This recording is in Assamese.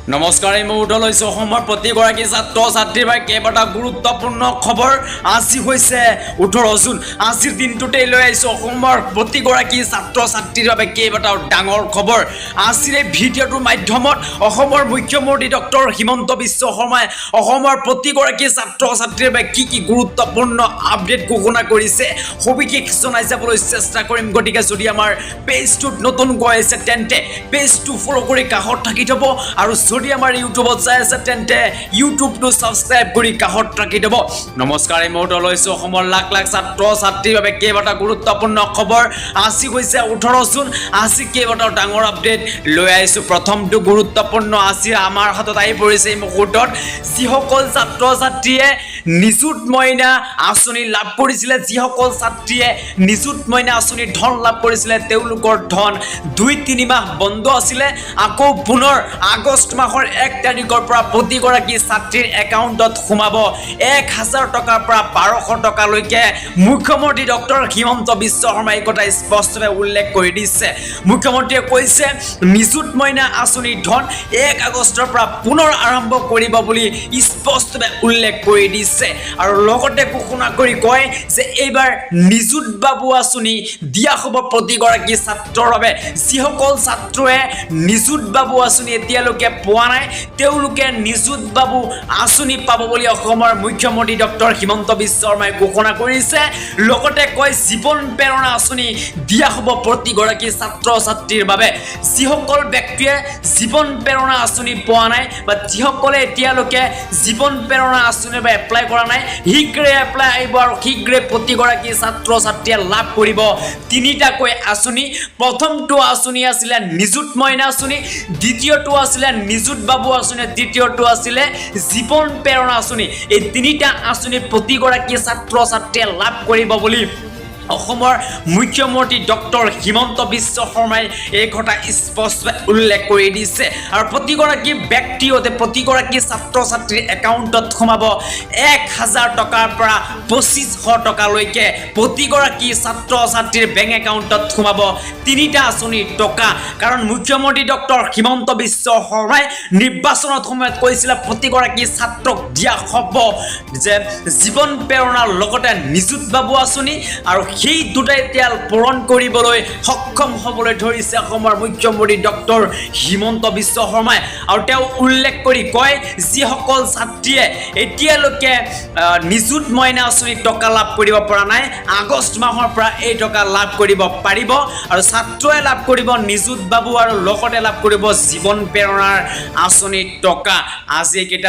নমস্কাৰ, এই মুহূৰ্তত লৈছোঁ অসমৰ প্ৰতিগৰাকী ছাত্ৰ ছাত্ৰীৰ বাবে কেইবাটাও গুৰুত্বপূৰ্ণ খবৰ। আজি হৈছে 18 জুন। আজিৰ দিনটোতেই লৈ আহিছোঁ অসমৰ প্ৰতিগৰাকী ছাত্ৰ ছাত্ৰীৰ বাবে কেইবাটাও ডাঙৰ খবৰ। আজিৰ এই ভিডিঅ'টোৰ মাধ্যমত অসমৰ মুখ্যমন্ত্ৰী ডক্টৰ হিমন্ত বিশ্ব শৰ্মাই অসমৰ প্ৰতিগৰাকী ছাত্ৰ ছাত্ৰীৰ বাবে কি কি গুৰুত্বপূৰ্ণ আপডেট ঘোষণা কৰিছে, সবিশেষ জনাই যাবলৈ চেষ্টা কৰিম। গতিকে যদি আমাৰ পেজটোত নতুনকৈ আহিছে, তেন্তে পেজটো ফ'ল' কৰি কাষত থাকি থ'ব আৰু যদি আমাৰ ইউটিউবত চাই আছে, তেন্তে ইউটিউবটো ছাবস্ক্ৰাইব কৰি কাষত ৰাখি থ'ব। নমস্কাৰ, এই মুহূৰ্তত লৈছোঁ অসমৰ লাখ লাখ ছাত্ৰ ছাত্ৰীৰ বাবে কেইবাটাও গুৰুত্বপূৰ্ণ খবৰ। আজি হৈছে 18 জুন। আজি কেইবাটাও ডাঙৰ আপডেট লৈ আহিছোঁ। প্ৰথমটো গুৰুত্বপূৰ্ণ আজি আমাৰ হাতত আহি পৰিছে এই মুহূৰ্তত, যিসকল ছাত্ৰ ছাত্ৰীয়ে নিযুত মইনা আঁচনি লাভ কৰিছিলে, যিসকল ছাত্ৰীয়ে নিযুত মইনা আঁচনিৰ ধন লাভ কৰিছিলে, তেওঁলোকৰ ধন 2-3 মাহ বন্ধ আছিলে। আকৌ পুনৰ আগষ্ট মাহৰ 1 তাৰিখৰ পৰা প্ৰতিগৰাকী ছাত্ৰীৰ একাউণ্টত সোমাব 1000 টকাৰ পৰা 1200 টকালৈকে। মুখ্যমন্ত্ৰী ডক্টৰ হিমন্ত বিশ্ব শৰ্মাই এই কথা স্পষ্টভাৱে উল্লেখ কৰি দিছে। মুখ্যমন্ত্ৰীয়ে কৈছে, নিযুত মইনা আঁচনিৰ ধন 1 আগষ্টৰ পৰা পুনৰ আৰম্ভ কৰিব বুলি স্পষ্টভাৱে উল্লেখ কৰি দিছে আৰু লগতে ঘোষণা কৰি কয় যে এইবাৰ নিযুত বাবু আঁচনি দিয়া হ'ব প্ৰতিগৰাকী ছাত্ৰৰ বাবে। যিসকল ছাত্ৰয়ে নিযুত বাবু আঁচনি এতিয়ালৈকে পোৱা নাই, তেওঁলোকে নিযুত বাবু আঁচনি পাব বুলি অসমৰ মুখ্যমন্ত্ৰী ডক্টৰ হিমন্ত বিশ্ব শৰ্মাই ঘোষণা কৰিছে। লগতে কয়, জীৱন প্ৰেৰণা আঁচনি দিয়া হ'ব প্ৰতিগৰাকী ছাত্ৰ ছাত্ৰীৰ বাবে। যিসকল ব্যক্তিয়ে জীৱন প্ৰেৰণা আঁচনি পোৱা নাই বা যিসকলে এতিয়ালৈকে জীৱন প্ৰেৰণা আঁচনিৰ বাবে এপ্লাই কৰা নাই, শীঘ্ৰে এপ্লাই আহিব আৰু শীঘ্ৰে প্ৰতিগৰাকী ছাত্ৰ ছাত্ৰীয়ে লাভ কৰিব তিনিটাকৈ আঁচনি। প্ৰথমটো আঁচনি আছিলে নিযুত মইনা আঁচনি, দ্বিতীয়টো আছিলে নিযুত বাবু আঁচনি, তৃতীয়টো আছিলে জীৱন প্ৰেৰণা আঁচনি। এই তিনিটা আঁচনি প্ৰতিগৰাকী ছাত্ৰ ছাত্ৰীয়ে লাভ কৰিব বুলি অসমৰ মুখ্যমন্ত্ৰী ডক্টৰ হিমন্ত বিশ্ব শৰ্মাই এই কথা স্পষ্টভাৱে উল্লেখ কৰি দিছে। আৰু প্ৰতিগৰাকী ব্যক্তিয়তে প্ৰতিগৰাকী ছাত্ৰ ছাত্ৰীৰ একাউণ্টত সোমাব 1000 টকাৰ পৰা 2500 টকালৈকে। প্ৰতিগৰাকী ছাত্ৰ ছাত্ৰীৰ বেংক একাউণ্টত সোমাব তিনিটা আঁচনিৰ টকা। কাৰণ মুখ্যমন্ত্ৰী ডক্টৰ হিমন্ত বিশ্ব শৰ্মাই নিৰ্বাচনত সময়ত কৈছিলে, প্ৰতিগৰাকী ছাত্ৰক দিয়া হ'ব যে জীৱন প্ৰেৰণাৰ লগতে নিযুত বাবু আঁচনি আৰু সেই দুটা এতিয়া পূৰণ কৰিবলৈ সক্ষম হ'বলৈ ধৰিছে অসমৰ মুখ্যমন্ত্ৰী ডক্টৰ হিমন্ত বিশ্ব শৰ্মাই। আৰু তেওঁ উল্লেখ কৰি কয়, যিসকল ছাত্ৰীয়ে এতিয়ালৈকে নিযুত মইনা আঁচনিৰ টকা লাভ কৰিব পৰা নাই, আগষ্ট মাহৰ পৰা এই টকা লাভ কৰিব পাৰিব আৰু ছাত্ৰই লাভ কৰিব নিযুত বাবু আৰু লগতে লাভ কৰিব জীৱন প্ৰেৰণাৰ আঁচনিৰ টকা। আজি এইকেইটা